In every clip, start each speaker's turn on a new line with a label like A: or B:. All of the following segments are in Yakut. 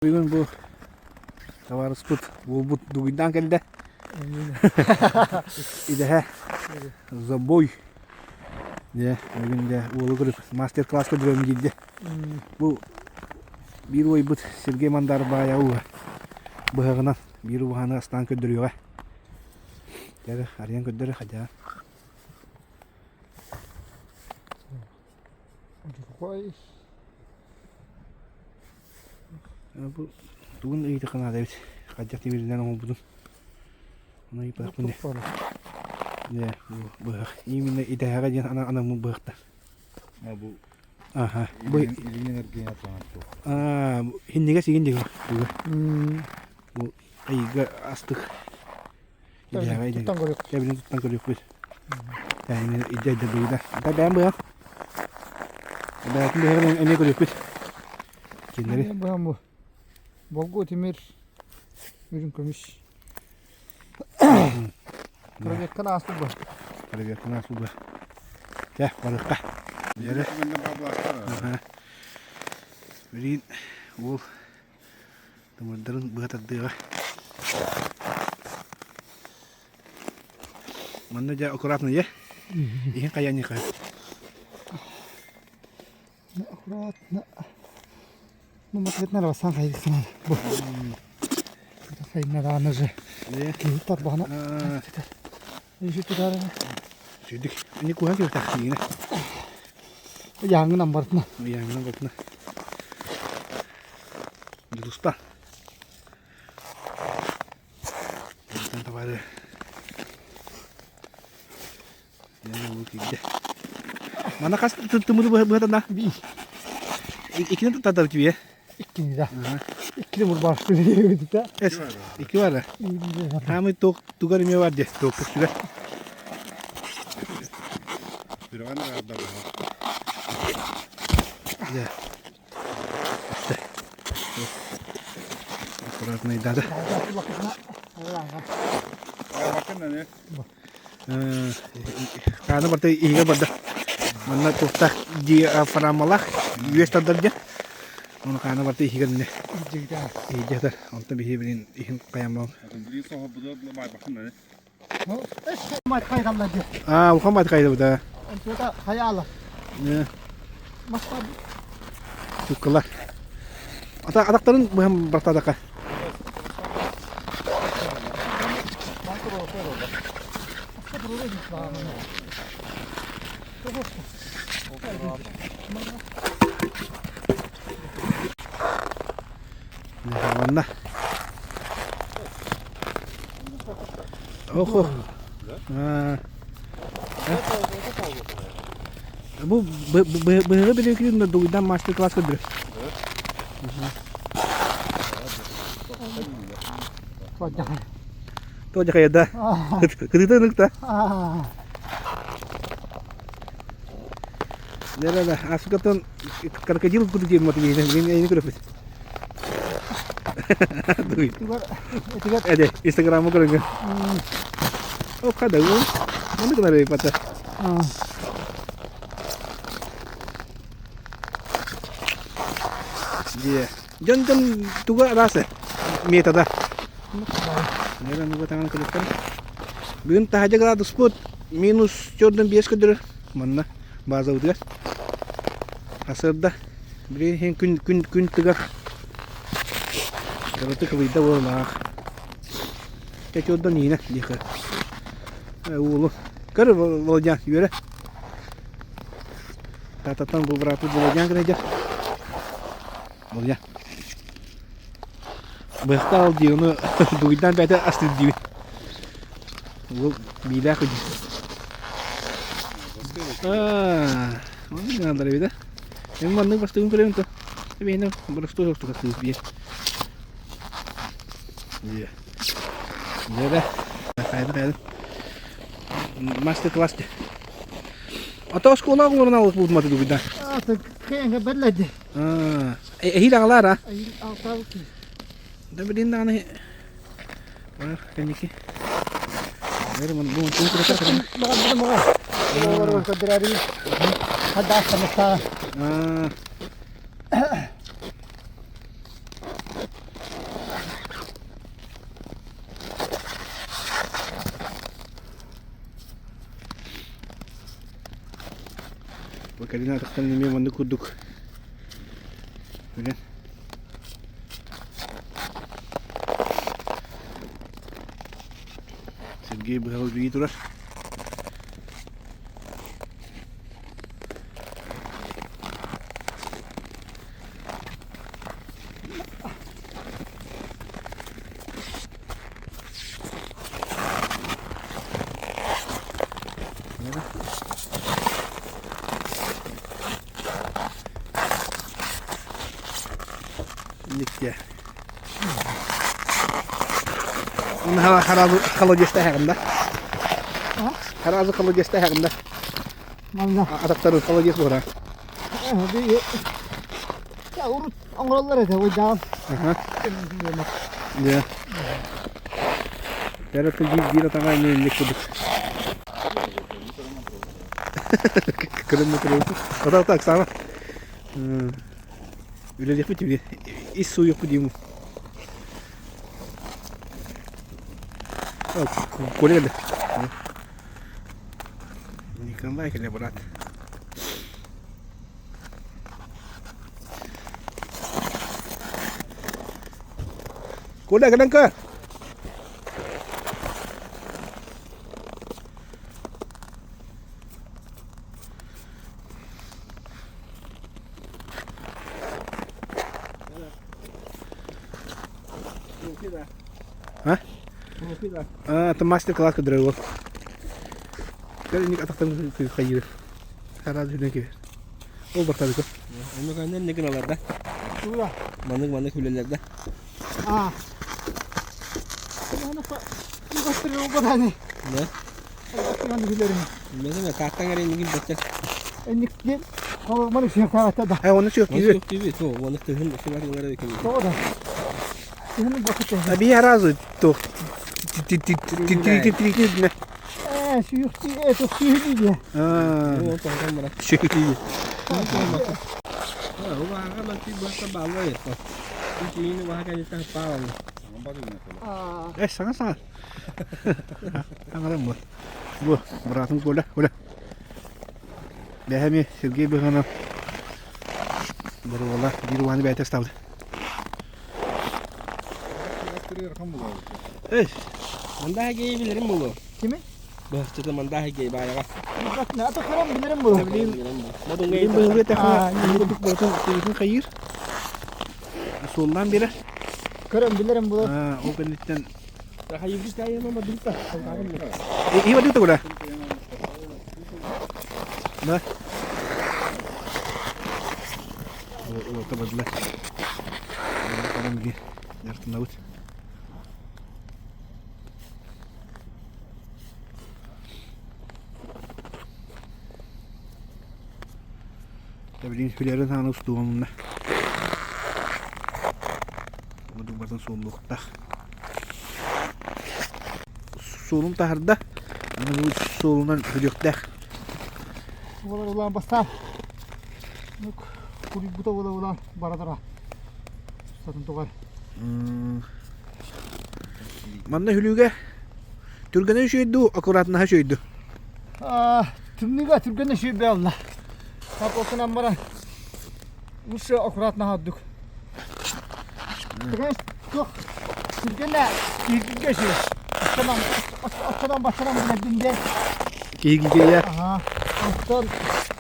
A: Бүгүн бу табаарыспыт уолбут дугуйдаан кэллэ. Идэһэ забой. Дьэ, бүгүн дьэ уолу көрүп мастер-класска көрөм диирдэ. Бу биир уойбут Сергей Мандар баайа быһаҕынан биир убаһаны астаан көрдөрүөҕэ. Дьэ, арыйан көрдөрө хадьаа. Бу тугун ыйытыахха наада эбит хайдах тимиринэн оҥорбутун ону ыйыппатахпын дии дьэ бу быһах именно итэһэҕэ диэн анаммыт быһахтар
B: бу
A: аха бу
B: илиинэн эргийэн саҥар суох
A: аа хиннигэ сигин диги бу ыйга астык
C: Туттан көрүөх.
A: Кэбинэн туттан көрүөхпүт. Тэһини идэ идэ быйда. Да бэйэм быһах. Бэйэтин быһаҕын эмиэ көрүөхпүт. Кинилэри.
C: Быһам бу. Болгу тимир үрүҥ көмүс. Проверканы ааспыт бу.
A: Проверканы ааспыт бу. Чэ, барыахха. Дьэрэ. Билигин уол Тымырдарын быһа тардыаҕа. Манна дьэ аккуратно е. Иһин хайаан хайа.
C: Аккуратно. Ну, матветнар бассан хайдыхсанан. Бу. Хайнарааны же. Киһи тарбаҕына. Еще тутар.
A: Сүйдүк. Ини куһан киһи тахсыгына.
C: Яңынан бартына.
A: Яңынан бартына. Дьулуста. Онтон табаары киирдэ. Мана хас тымыры быһатана? Иккини тутатар кибие.
C: Иккини да. Иккини бурбаашты диэбитэ.
A: Икки бар. Хаамый туох тугар эмиэ бар дии. Туох көстүгэр.
B: Сүрэҕин араарда быһа.
A: Дьэ. Аккуратно да. Хаана барда иһигэ барда. Манна туохтаах диафрагмалаах үөс тардар дьэ. Оны хаана барда иһигэр инне. Иһдьэтэр. Онтон биһи билин иһин хайаммал. Аа, улахан баайт хайдабыта.
C: Хайаала.
A: Туккалар. Ата атактарын быһан бартадака. Манна. Охо. Бу быһыгы биликин дугуйдан мастер-класс көрдөрөр. Тоже хайда. Кытыта ныкта. Да-да-да, Африкаттан крокодил курдук диэн маты биһиги көрөппүт. Эде, Инстаграмы көрөнгө. О, када ол. Маны гынар пата. Дие. Дьон-дьон туга араасы метода. Нера нуга таҥан көрүктэр. Бүгүн таһадьа градуспут минус төрдөн биэс көрдөрөр. Манна базабытыгар. Асырда. Билигин күн күн күн тыгар. Кыраты кылыйда буоллаах. Чочуордан иинэ диэхэ. Уулу. Көр Володян, үөрэ. Тататтан бу бырааппыт Володян кэлэдьэр. Володя. Быһахта ал дии, ону дугуйдаан бэйэтэ астыыр диибин. Уол биилээх үдүү. Аа, оннук гыналлар эбит ээ. Мин маннык бастыгын көрөбүн то. Эбиэнэ боростуой ортука сыыс биэ. Дьэ. Дьэ Хайда хайда. Мастер-класс дьэ. Ата оскуола оҕолорун алыс буутуматы дугуйда.
C: Кэҥэ бэллэди.
A: Аа, эһиил аҕалаар а?
C: Эһиил алтаабыт.
A: Да билин даҕаны бар кэнники. Бары бу туу кырата
C: Маҕа маҕа. Олорор көрдөрөрү. Хадаас самыстаа.
A: Аа. Кэлин атахтан эмиэ маннык курдук Билэн. Сергей быһа бии турар. Никте. Холодец таһаҕында. Харазы холодец таһаҕында. Атахтары холодец буора.
C: Урут оҥороллор этэ, ойдаан.
A: Дьэ. Кэрэ биир атаҕа эмиэ инник курдук. Кырыммы кырыммы. Ота ота Оксана. Үлэлиэхпит дии. Ис сууйуохпут дии. Коля кэллэ. Николай кэллэ, брат. Коля кэлэн көр. А? А, это мастер-класс кыдырыгы. Кэлин атахтан хайыр. Хараады хүнэ кибер. Ол бартадыка.
D: Онно кэннен не гыналар да? Маннык маннык үлэлэр да.
C: Аа.
D: Да? Мен картаң эрэ иннигин бачча.
C: Энник Маны сиэхтээҕэтэ да.
A: Э, оны сүөх киһи.
D: Киһи, то, оны тыһын сылар ылар экен.
C: Тоҕо да. Тыһын бакыт.
A: Аби разу то. Ти ти ти ти ти ти
C: Э, сүйүхти, э, то сүйүхти диye.
A: Аа.
D: Ол тоҕо мара.
A: Сүйүхти.
D: Ол ага мати бата баалла етто. Киини ваха кайта паал.
C: Аа.
A: Э, саҥа саҥа. Саҥарам бу. Бу, быраатым Коля, Коля. Бэһэми Сергей Быһанов Боруола биир уһаны бэйэтэ ыстаабыт. Эй,
D: Манда хагей билерим булу.
C: Kimi?
D: Бахчыта манда хагей баяга.
C: Ата көрөн билерим булу.
A: Билим быһылы тэхэ курдук барытын тириитин хайыыр. Суоллаан биэрэр.
C: Көрөн билерим булу.
A: Ол кэнниттэн
D: Хайыбыт кайыма бадылта.
A: И бадылта куда? Да. О, бадыла. Канам би. Яртынабыт. Билин хүлэрин хааны устуомунна. Бу суоллуохтаах. Суолун таһарда. Аны бу суолунан хүлүөхтээх.
C: Олар улаан бастаан. Курийбута була улаан барадара. Сатын тугар.
A: Манна хүлүүгэ түргэнэ үчүйдүү, аккуратнаһа үчүйдүү.
C: Тымныга түргэнэ үчүйбэ алла. Тапосынан баран. Лучше аккуратно хаддык. Түргэн тух түргэнэ киһигэ үчүй. Аттанан аттанан баччанан билэрдин де.
A: Киһигэ я.
C: Аха. Оттон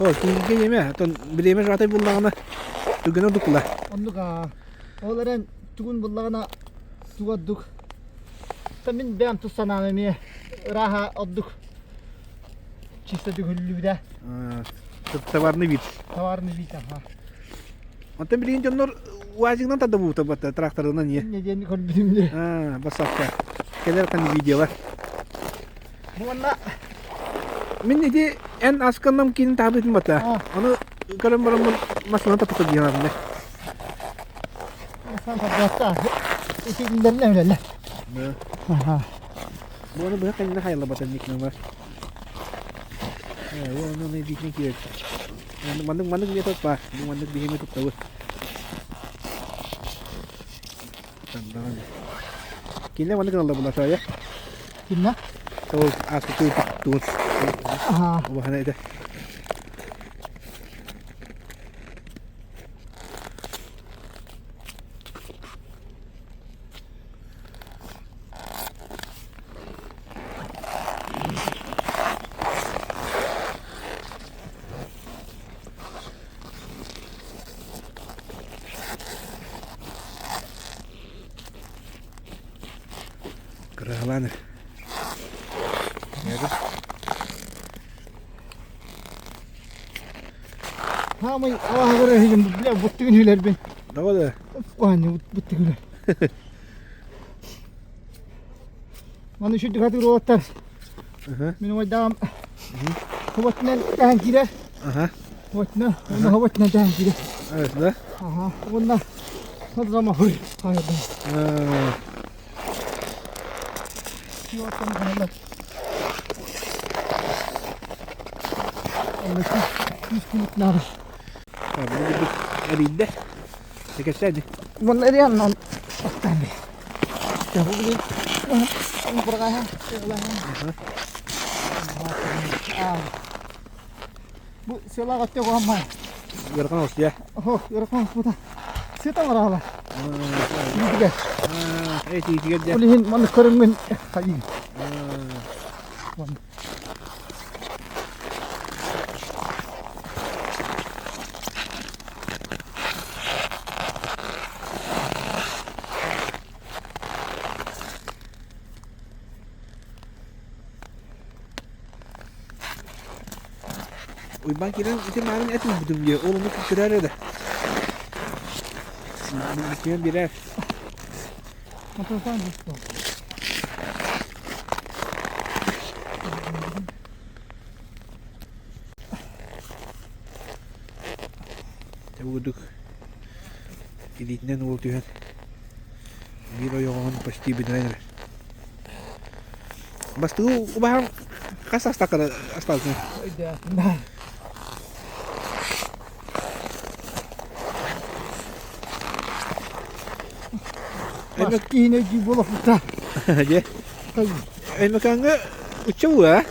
A: О, киһигэ еме, аттан биреме жатай буллагына түргэнэ дукула.
C: оннук ол эрэн тугун буллагына тугаддук. Та мин бэйэм тус санаам эмиэ ырааһа ордук чисто дүгүллүбүтэ.
A: Товарный вид.
C: Товарный вид аха.
A: Онтон билигин дьоннор УАЗигынан тарда бута бата тракторынан не.
C: Не диэн көрбүтүм дии.
A: А, басапка. Келер кан видеолар.
C: Уонна
A: Мин ити эн асканнам киинин таабытын бата. Аны көрөн бараммын масынан тапыта диэн арынne.
C: Сан тарбатта. Ити күннэринэ үлэлэ. Аха.
A: Буону быһа кэннэ хайла бата никнама. Э, уону не битне киирет. Маннык маннык метод бар. Бу маннык биһи метод табы. Кинилэр маннык гыналлар була саайа.
C: Кимнэ?
A: Ол ааспыт туун.
C: Аха.
A: Улахана этэ. Кыраһалаан
C: Хаамай ааһыгар өһүгүн бля буттугун хүлэрбин.
A: Давай да.
C: Аня буттугун. Маны шүрдүк хатыр уолаттар. Мин уойдаам хоботунан тэһэн киирэр. Хоботунан, уонна хоботунан тэһэн киирэр.
A: Да?
C: Аха. Уонна ходрама хуй. Хайда.
A: Эрийдэ. Кэпсээни.
C: Уонна эрийэн он бастаан Бу сыалаах өттө куһаммай.
A: Ыарахан олус дьэ.
C: Оһо, ыарахан олус Сыта бараала. Тиитигэр.
A: Э, тиитигэр дьэ.
C: Ол иһин маннык көрүҥмүн хайыы.
A: Уйбаан киирэн ити маарын эт ылбытым дии, ол ону күттэрээр эрэ. Бүтүөн биэрээр. Дьэ бу курдук илиитинэн уол түһэн биир ойоҕоһун почти бүтэрэн эрэр. Бастакы убаһаҥ хас астаккара астаабытыҥ?
C: Бас киһини өйдүү буолуохпута.
A: Дьэ. Өймөкөөҥҥө учча була?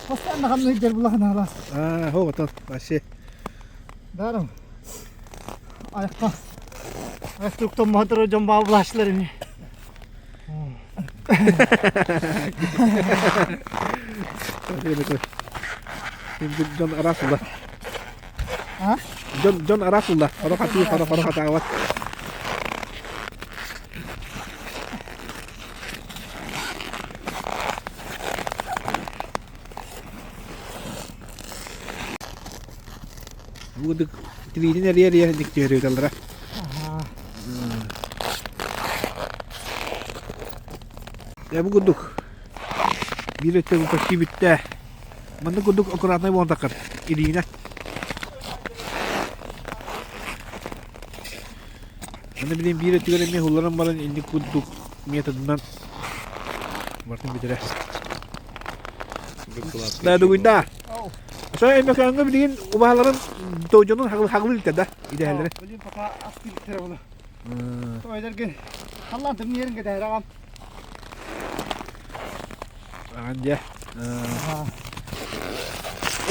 C: Постоянно хамныйдар булахан алас.
A: Аа, хоҕотон, вообще.
C: Даром. Аяққа. Аяқ туктан махатыр дьон баа булааччылар ини.
A: Дьон араас була.
C: А?
A: Дьон дьон араас була. Хоро хатыы, хоро хоро хатаабат. Бу тилиитин эрийэ-эрийэ диктиэриталлара. Дьэ бу курдук биир өттө бу почти бүттэ. Маннык курдук аккуратнай буолан таххар илиинэ. Аны билин биир өттүгэр эмиэ һулларан баран инник курдук методынан барытын бүтэрэ. Да дугуйда. Ошо Өймөкөөҥҥө билигин убаһаларын дьонун хаҕылыы илтэ да идэһэллэрэ.
C: Билин пока астыыр була. Тойдерген халлаан тымныйарын кэтэһэр аҕам.
A: Аҕан дьэ.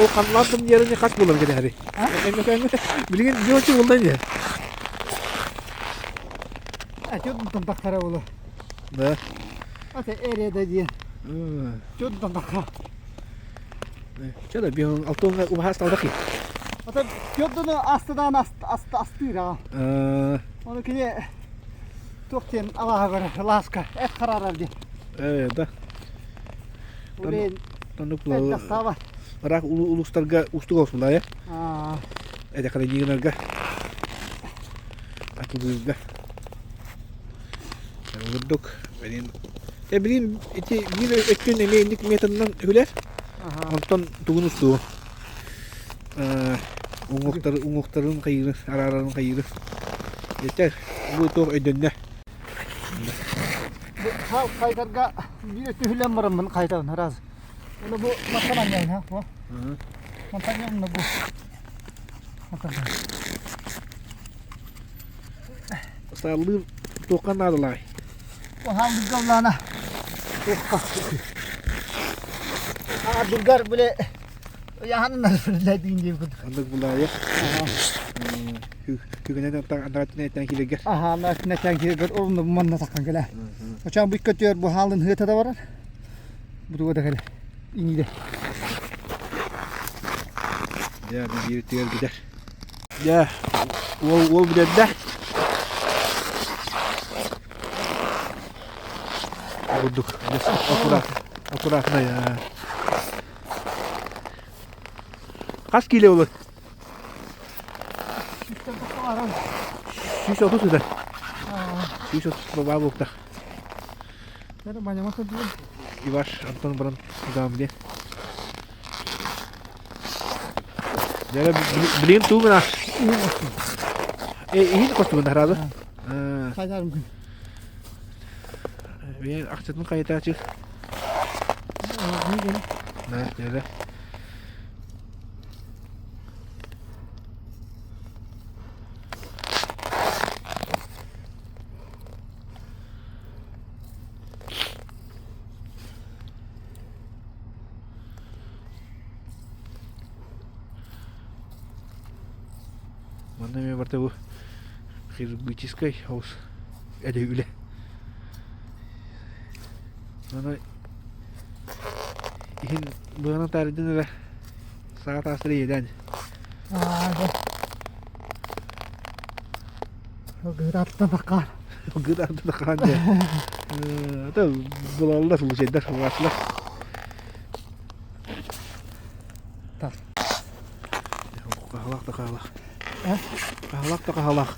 A: Ол халлаан тымныйарын хас буолар кэтэһэри? Өймөкөөҥҥө билигин дьон буолла ини.
C: Чудтан таххара була.
A: Да.
C: Ата эре диэн. Чудтан тахха.
A: Чэ да биһон алтуонга убаһа асталдахи.
C: Ата Петдуну астыдаан астыыр аҕа. Ону кини туох диэн алааһа көрөр, лааска, эт хараарар диэн.
A: Э, да.
C: Блин,
A: Тоннук
C: эт тастаабат.
A: Ыраах улуустарга уустук олсулаа, э? Эдэхэ ньыгынарга атылыырга. Курдук, блин. Э, блин, ити биир өттүн эмиэ инник методынан үһүлэр. Онтон тугун устуу? Уҥуохтары, уҥуохтарын хайыыры, араарарын хайыыры. Дьэ, бу туох өйдөннө?
C: Бу хаал хайдарга биир өттү бараммын хайдабын раз. Уну бу мантан анньайын ха, бу. Мантан анньайын бу. Мантан.
A: Сааллыыр туохха наадалаай?
C: Хаалдырга улаана туохха. Хаалдыргар биле ыйаһаннар биле диин курдук.
A: Андык булаайы. Күгүнэн андаратына этэн килергер.
C: Аха, андаратына этэн килергер орунна манна таккан кэлэ. Очан бу икки бу хаалын хыата да барар. Бу туга да кэлэ. Иҥиде.
A: Дьэ, биир түгэр бүтэр. Дьэ, уол уол бүтэрдэ. Курдук аккуратнай. Хас киилэ буолар? 130 сытар. 130 баа буолуохтаах. Иваш Антон баран даам диэн. Дьэ, билигин туу гына. Иһин костугун хараады. Мен акчатын хайытаачы. Дьэ, Манна эмиэ барыта бу хирургическай хаус эдэ үлэ. Аны иһин быанан таарыйдын эрэ саҕа таастары иэдээн.
C: Гыратта бакаар.
A: Гыратта бакаар дьэ. Это булаллар случайдар булааччылар.
C: Так.
A: Хаһалаах да хаһалаах. Хаһалаах да хаһалаах.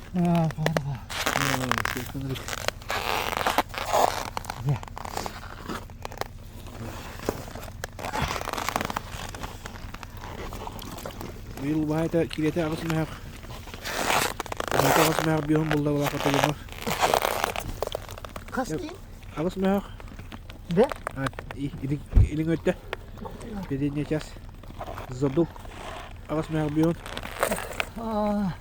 A: Быйыл убаһа килиэтэ аҕыс мөһөх. Аҕыс мөһөх биэһин булла балааката дьоно.
C: Хас дии?
A: Аҕыс мөһөх.
C: Да?
A: Илин өттө. Передний час. Задул. Аҕыс мөһөх биэһин. Ладно.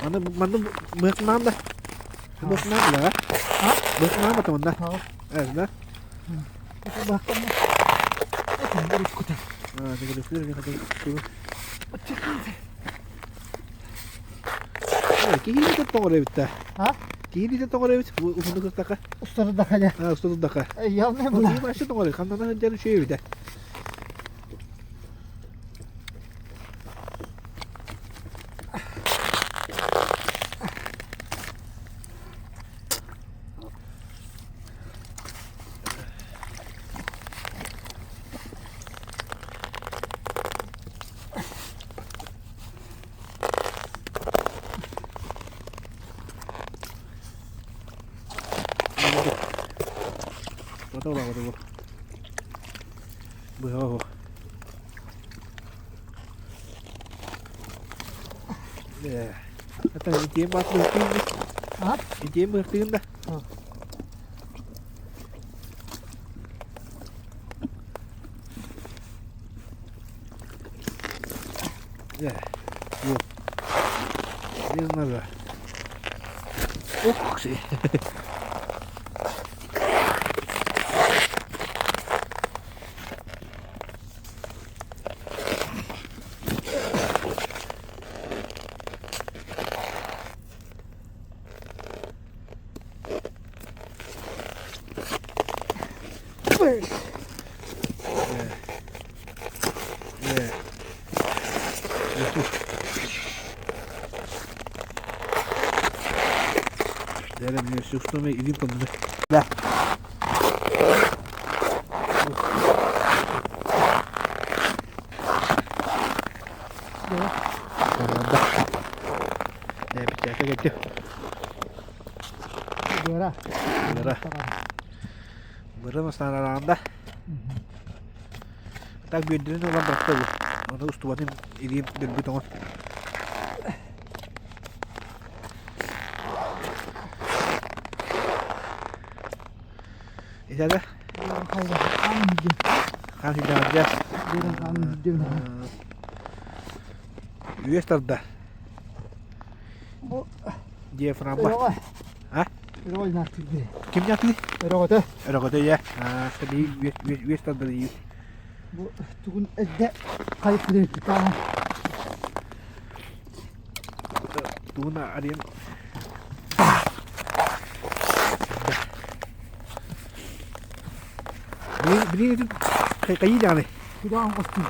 A: Манна манна мыахнаан да. Мыахнаан да. Мыахнаан да манна. Э, да? А, Киһилиитэ тоҕор эбит да. Киһилиитэ тоҕор эбит. Уһуннук ыстака.
C: Устары да
A: А, устары даха.
C: Явно була.
A: Вообще тоҕор. Ханнана сылдьар үчүгэй эбит. Быһа Это итиэн баатырыахтыын
C: А?
A: Итиэн быахтыын да. Вот. Без ножа. Ох, Да.
C: Быра.
A: Быра. Быра маснараанда. Так бүөддүнэн ылан барта бу. Оны устубатын илиим дөлбүт оҥон. Итада? Хаан сүүрдэҕэ. Үөс тарда. Диафрагма. А? Ким дьаатыый?
C: Өрөҕөтө.
A: Өрөҕөтө ийэ. Үөс тарда диир.
C: Бу тугун эрдэ хайыппытын
A: Тугун арыйан Билигин хайыы даҕаны.
C: Кудаан костюм.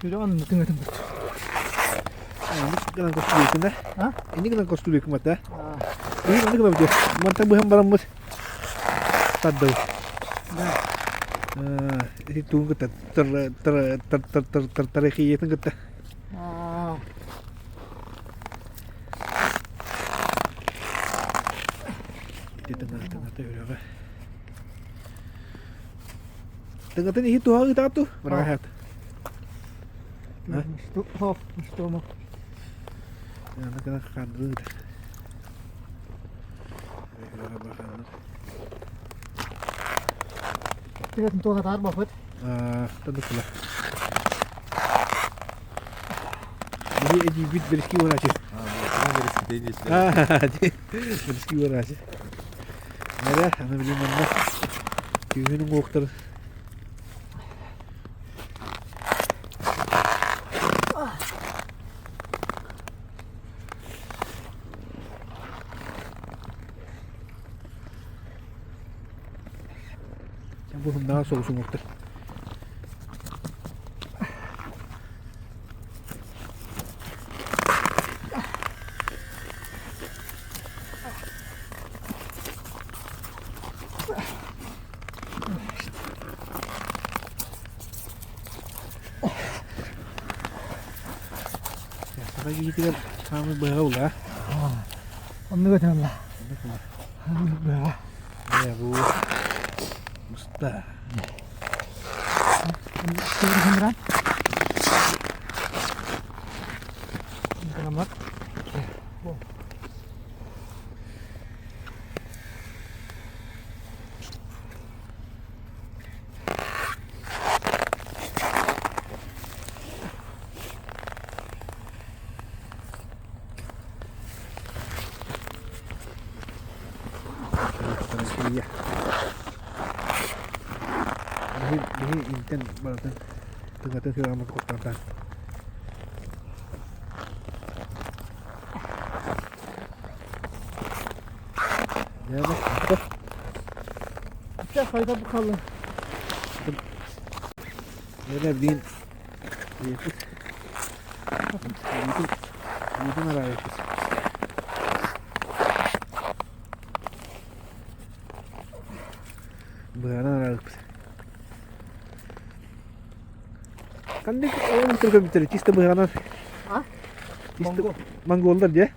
C: Сүрэҕин тыҥатын бут.
A: Инник гынан костубуйкун да?
C: А?
A: Инник гынан костубуйкун бата. Биһиги маннык гынабыт дии. Мантан быһан бараммыт тардабыт.
C: Да.
A: Ити тугун кытта тарахиятын кытта. Ити тыҥата үрэҕэ. Тыҥатын иһи туһа ыытаату? Быраҕаһаат.
C: Что мы?
A: Аны хандырыыр.
C: Тыгатын туох атаар бапыт?
A: Тадыкыла. Биһи эдьиийбит бэриски уораачы. Бэриски уораачы. Эрэ, аны билим манна түүһүн уҥуохтарын Бу хымнаҕа соҕус уҥуохтар. Саха киһитигэр саамай быһа ула.
C: Оннук этэллэ. Оннук быһа.
A: Ээ бу уста.
C: Тыгыргымран. Грамат.
A: Биһи биһи интэн барытын тыҥатын сүрэҕиммит куттантан.
C: Чэ, хайда бу хаалла?
A: Нэрэ билигин диэппит. Буутун буутун араайыппыт. Быһаанан араайыппыт. Ханнык оҕолор көрбүттэр чисто быһаанан.
C: А?
A: Чисто монголлар дии.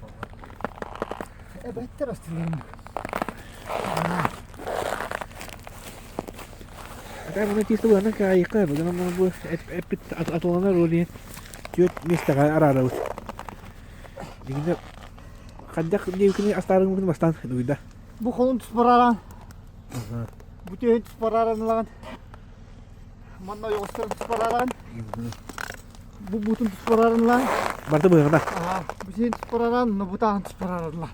C: Эбэттэр астыларын.
A: Такая маны чисто быһаанан каайыкка быгынан бу эппит атыланар ол иһин түөрт миэстэҕэ араарабыт. Дигинэ хайдах диэбиккини астаарыҥмытын бастаан дугуйда.
C: Бу холун туспарааран. Бу түөһүн туспарааран ылаҕын. Манна ойоҕосторун туспарааран. Бу буутун туспарааран ылаҕын.
A: Барда быһаҕына.
C: Бу сиһин туспарааран, но бу тааһын туспарааран ыла.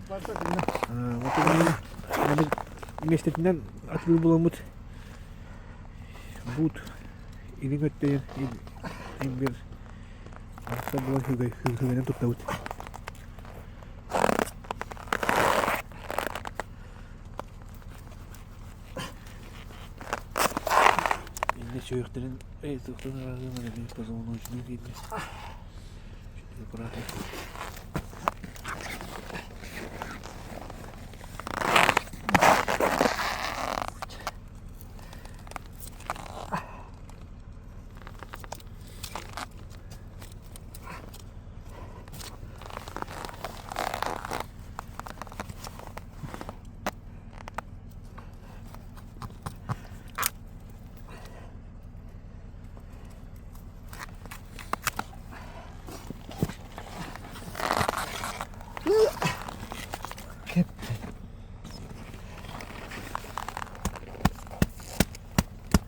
C: Барда динна.
A: Вот миэстэтинэн атылыы буламмыт буут илин өттөйөн илбир Арахса буолан хүгэнэн туттабыт. Инне сүһүөхтэрин туохтан араарыам эрэ позвоночный дииллэр. Аккуратно.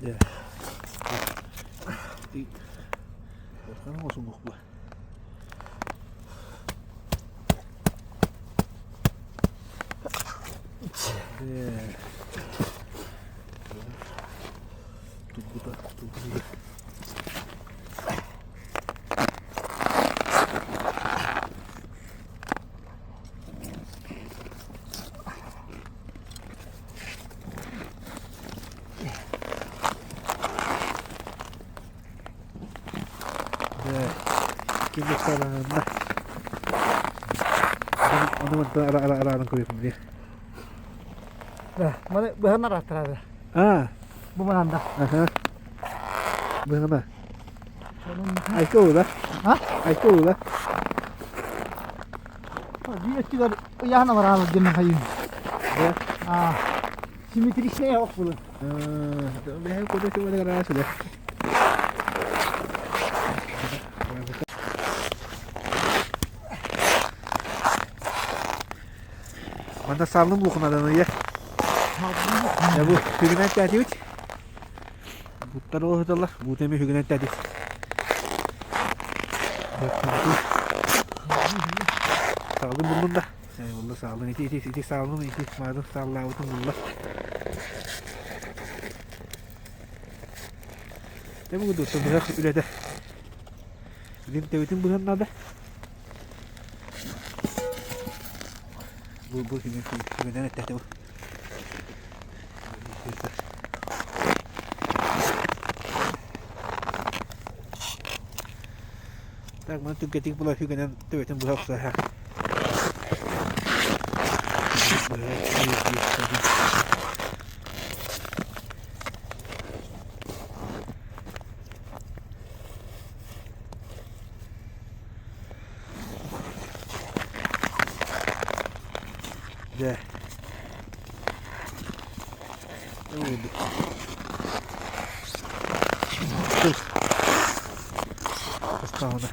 A: Дьэ. Ыарахан оҥосуҥуох буо. Турбута, турбута. Ким усталаанна. Ону мантан арааран көрүөхүм дии.
C: Да, маны быһан арааттарады.
A: Аа.
C: Бу мананда.
A: Аха. Быһана. Айка ула.
C: А?
A: Айка ула.
C: Биир өттүгэр ыйаан алараалар диэн хайын. Аа. Симметричнэй ох булу.
A: Бэһэн кута чугана гараа сүлэ. Манна саалын буухунадан ыйа. Я бу хүгүнэн тээтибит. Буттар оһуталлар, бу эми хүгүнэн тээтибит. Саалын буллун да. Булла саалын ити ити ити саалын ити маадын сааллаабытын булла. Дэ бу курдук быһах үлэтэ. Илин төбөтүн быһан наада. Бу бу күнүнэн эттээтэ бу. Так, маны түргэтик була хүгэнэн төбөтүн быһа охсуһа. Дьэ. Ыстаҕына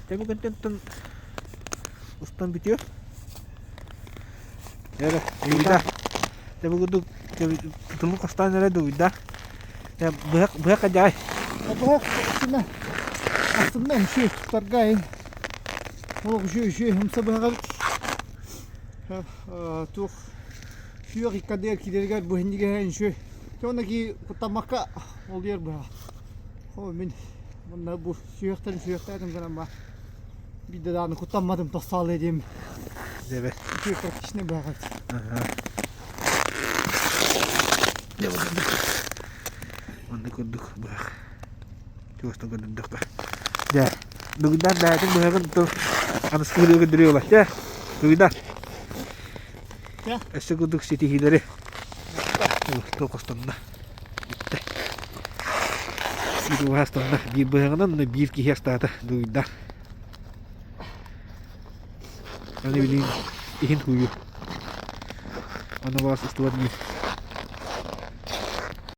A: Дьэ бу күнтэн устан бүтүө. Эрэ, дуйда. Дьэ бу курдук тутулук хостаан эрэ дуйда. Дьэ быһах быһах адьаай.
C: Быһах астына астына үчүгэй туттарга Олох үчүгэй үчүгэй умса быһаҕар туох сүөх иккардыгар киирэригэр бу иннигэ үчүгэй. Уонна ки куттаммакка олуйар быһа. О мин манна бу сүөхтэрин сүөхтээтим гынан ба биирдэ даҕаны куттамматым тохсоолуй диэм.
A: Дебе.
C: Үчүгэй практичный быһаҕар.
A: Дьэ бу курдук. Манна курдук быһах. Чугастан көрдөрдөххө. Дьэ, бүгүннээн бэйэтин быһаҕын тыл аныскы күнүгэр көрдөрүө буолар. Дьэ, бүгүннээн.
C: Дьэ.
A: Өссө курдук ситиһиилэри тыл хостонно. Бүттэ. Биир убаһастанна. Биир быһаҕынан биир киһи астаата дугуйда. Аны билигин иһин хууйу. Аны баас устубат миир.